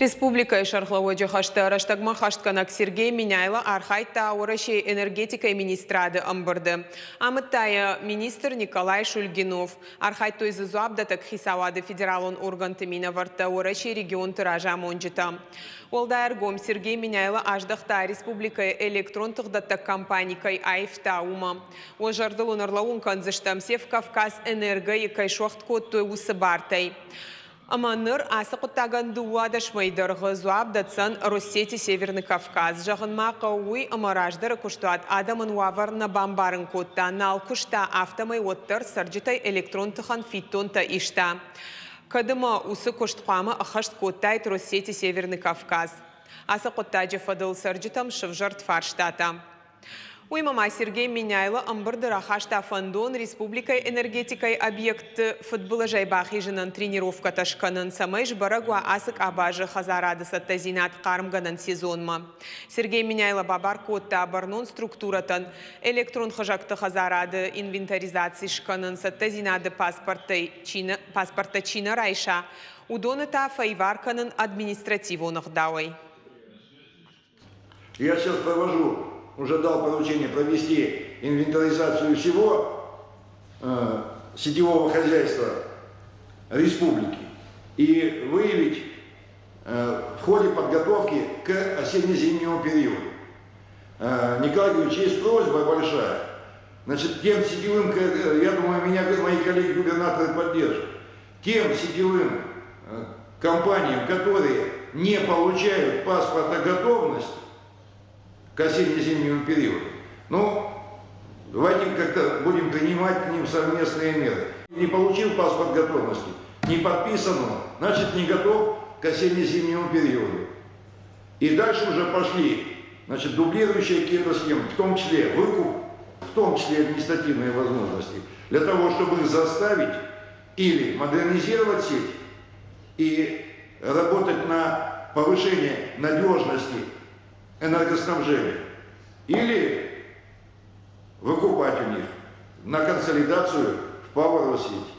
Республикӕйы сӕргълӕууӕджы хӕстӕ рӕстӕгмӕ хӕстгӕнӕг Сергей Меняйло архайдта Уӕрӕсейы энергетикӕйы министрады ӕмбырды. Амыдта йӕ министр Николай Шульгинов. Архайдтой дзы дзуапдӕттӕг хицауады федералон органты минӕвӕрттӕ, Уӕрӕсейы регионты разамонджытӕ. Уӕлдай ӕргом Сергей Меняйло аздӕхта, республикӕйы электрон тыхдӕттӕг компани кӕй аивта, уымӕ. Уӕ зӕрдыл уын ӕрлӕууын кӕндзыстӕм, Севкавказ-Энерго-йы кӕй суӕгъд кодтой, уыцы бартӕй. Ӕмӕ ныр ацы хъуыддагӕн 12 мӕйы дӕргъы дзуапп дӕтдзӕн Россети Северный Кавказ. Зӕгъын ма хъӕуы уый, ӕмӕ раздӕры куыстуат адӕмӕн уавӕр нӕ бамбарын кодта, нал куыста, афтӕмӕй уӕддӕр цӕрджытӕй электрон тыхӕн фиддонтӕ иста. Кӕд ӕмӕ уыцы куыст хъуамӕ ӕххӕст кодтаид Россети Северный Кавказ. Ацы хъуыддаджы фӕдыл цӕрджытӕм сывзӕрд фарстатӕ. Уыимӕ ма Сергей Меняйло ӕмбырды рахаста фӕндон республикӕйы энергетикӕйы объектты фыдбылызӕй бахизынӕн тренировкӕтӕ скӕнын, цӕмӕй сбӕрӕг уа ацы къабазы хӕдзарады цӕттӕдзинад хъармгӕнӕн сезонмӕ. Сергей Меняйло бабар кодта бӕрнон структурӕтӕн электрон хызӕгты хӕдзарады инвентаризаци скӕнын, цӕттӕдзинады паспорттӕ чи нӕ райса, уыдоны та фӕивар кӕнын административон ӕгъдауӕй. Я сейчас провожу, уже дал поручение провести инвентаризацию всего сетевого хозяйства республики и выявить в ходе подготовки к осенне-зимнему периоду. Николай Григорьевич, есть просьба большая. Значит, тем сетевым, я думаю, меня мои коллеги-губернаторы поддержат, тем сетевым компаниям, которые не получают паспорта готовности к осенне-зимнему периоду, ну, давайте как-то будем принимать к ним совместные меры. Не получил паспорт готовности, не подписан он, значит, не готов к осенне-зимнему периоду. И дальше уже пошли, значит, дублирующие какие-то схемы, в том числе выкуп, в том числе административные возможности, для того, чтобы их заставить или модернизировать сеть и работать на повышение надежности энергоснабжения, или выкупать у них на консолидацию в ПАО «Россеть».